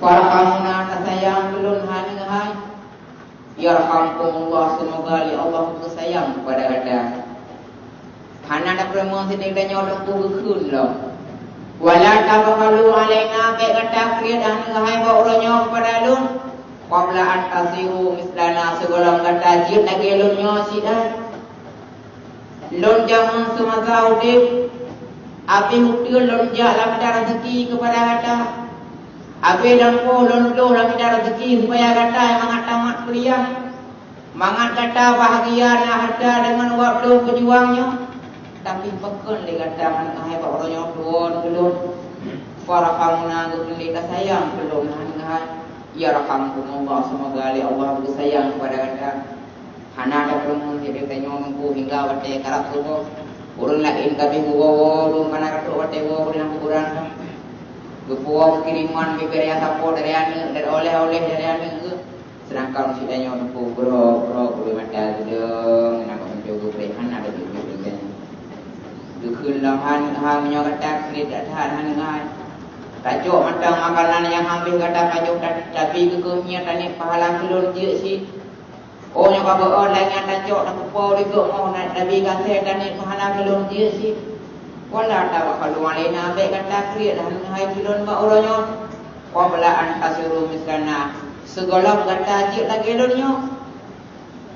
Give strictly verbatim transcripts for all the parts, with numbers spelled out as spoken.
Farhamuna, tasayang keu lôn hai aneuk hai. Yarhamkumullah, seumoga lé Allah geusayang keupada gata. Hana tapeureumeun sideh tanyoe teungku geukheun lom. Wala tabkhalu alaina, bék gata kriet aneuk hai bak uroe nyoe keupada lôn. Qabla an tasiru mislana, sigohlom gata jeuet lagée lôn nyoe cit hai. Lôn jameun seumasa udeb, abéh uteuen lôn jak lam mita raseuki keupada gata. Abéh lôn poh lôn bloh lam mita raseuki supaya gata mangat tamat kuliah. Mangat gata bahgia na hareuta deungon gob lôn peujuang nyoe. Tapi pakon lé gata aneuk hai bak uroe nyoe tuwö keu lôn. Farhamuna, geukheun lé tasayang keu lôn aneuk hai. Yarhamkumullah, seumoga lé Allah geusayang keupada gata. Hana tapeureumeun sideh tanyoe teungku hingga watée karab suboh. Ureuëng laén ka abéh geuwoe-woe lôn, kana ka trok watée woe lôn lam kuburan. Geupuwoe keukiriman bibée raya sapo dari aneuk, dan oleh-oleh dari aneuk geuh. Seudangkan sideh tanyoe teungku brok-brok, bubé mata geudong, na keumeuncoe geupreh hana lé geupreh lagée nyan. Geukheun lom aneuk hai, meunyoe gata kriet that-that aneuk hai. Tacok mantong makanan nyang habéh gata pajoh, ta-, tapi geukheun nyan taneuk pahala keu lôn jeuet cit. Oh nyoe ka beuôt lagée nyan tacok tapeupo di geuh moh na-, tabi gasée taneuk pahala keu lôn jeuet cit. Wala tabkhalu alaina, bék gata kriet aneuk hai keu lôn bak uroe nyoe. Qabla an tasiru mislana, sigohlom gata jeuet lagée lôn nyoe.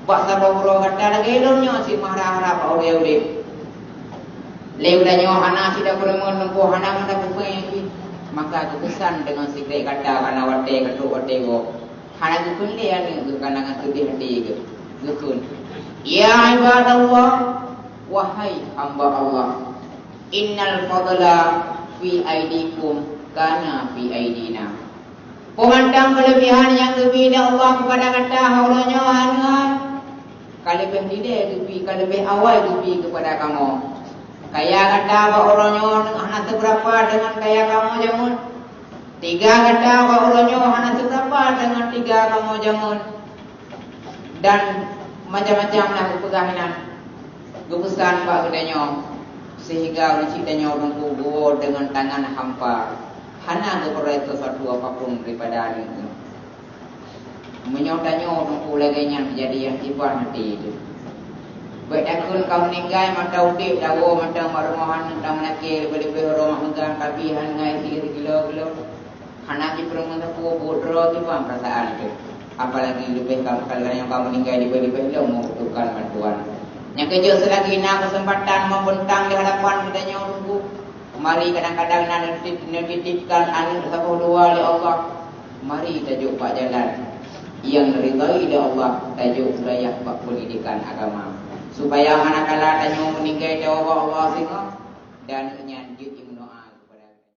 Bak saboh uroe gata lagée lôn nyoe cit meuharap-harap bak udeb-udeb. Lé udah nyoe hana cit tapeureumeun teungku, hana meunan peue pih. Maka geupeusan deungon sikrek gata kana watée ka trok watée woe. Hana geukheun lé aneuk geuh kana ngon seudeh até geuh. Geukheun, "Ya ibadallah, wahai hamba Allah, innal fadla fi aidikum kana fi aidina." Peue mantong keuleubehan nyang geubri lé Allah keupada gata ha uroe nyoe aneuk hai, ka leubeh dilée geubri, ka leubeh awai geubri keupada kamoe. Kaya gata bak uroe nyoe hana seubeurapa deungon kaya kamoe jameun. Tiga gata bak uroe nyoe hana seubeurapa deungon tiga kamoe jameun. Dan macam-macam lah geupeugah inan, geupeusan bak geutanyoe, seuhingga ureuëng cit tanyoe teungku geuwoe deungon tangan hampa, hana geupeuraya seusuatu apapun daripada aneuk nyoe. Meunyoe tanyoe teungku lagée nyan teujadi nyang tiban até teuh, bék takheun ka meuninggai mantong udeb, tawoe mantong bak rumoh aneuk, tameulakée leubeh-leubeh uroe mak meugang, tapi hana ngai sie sikilo-kilo. Hana jipeureumeun sapeue buet droe kiban peurasaan teuh. Apalagi leubeh ka, kalau nyang ka meuninggai leubeh-leubeh lom membutuhkan bantuan. Nyang keujeuet seulagi na keuseumpatan meubuntang di hadapan geutanyoe Teungku, mari kadang-kadang na neutitipkan aneuk saboh dua lé Allah. Mari tajok bak jalan nyang ridhai lé Allah, tajok geulayah bak peundidikan agama. Supaya manakala tanyoe meuninggai tawoe bak Allah singoh, dan nyan jeuet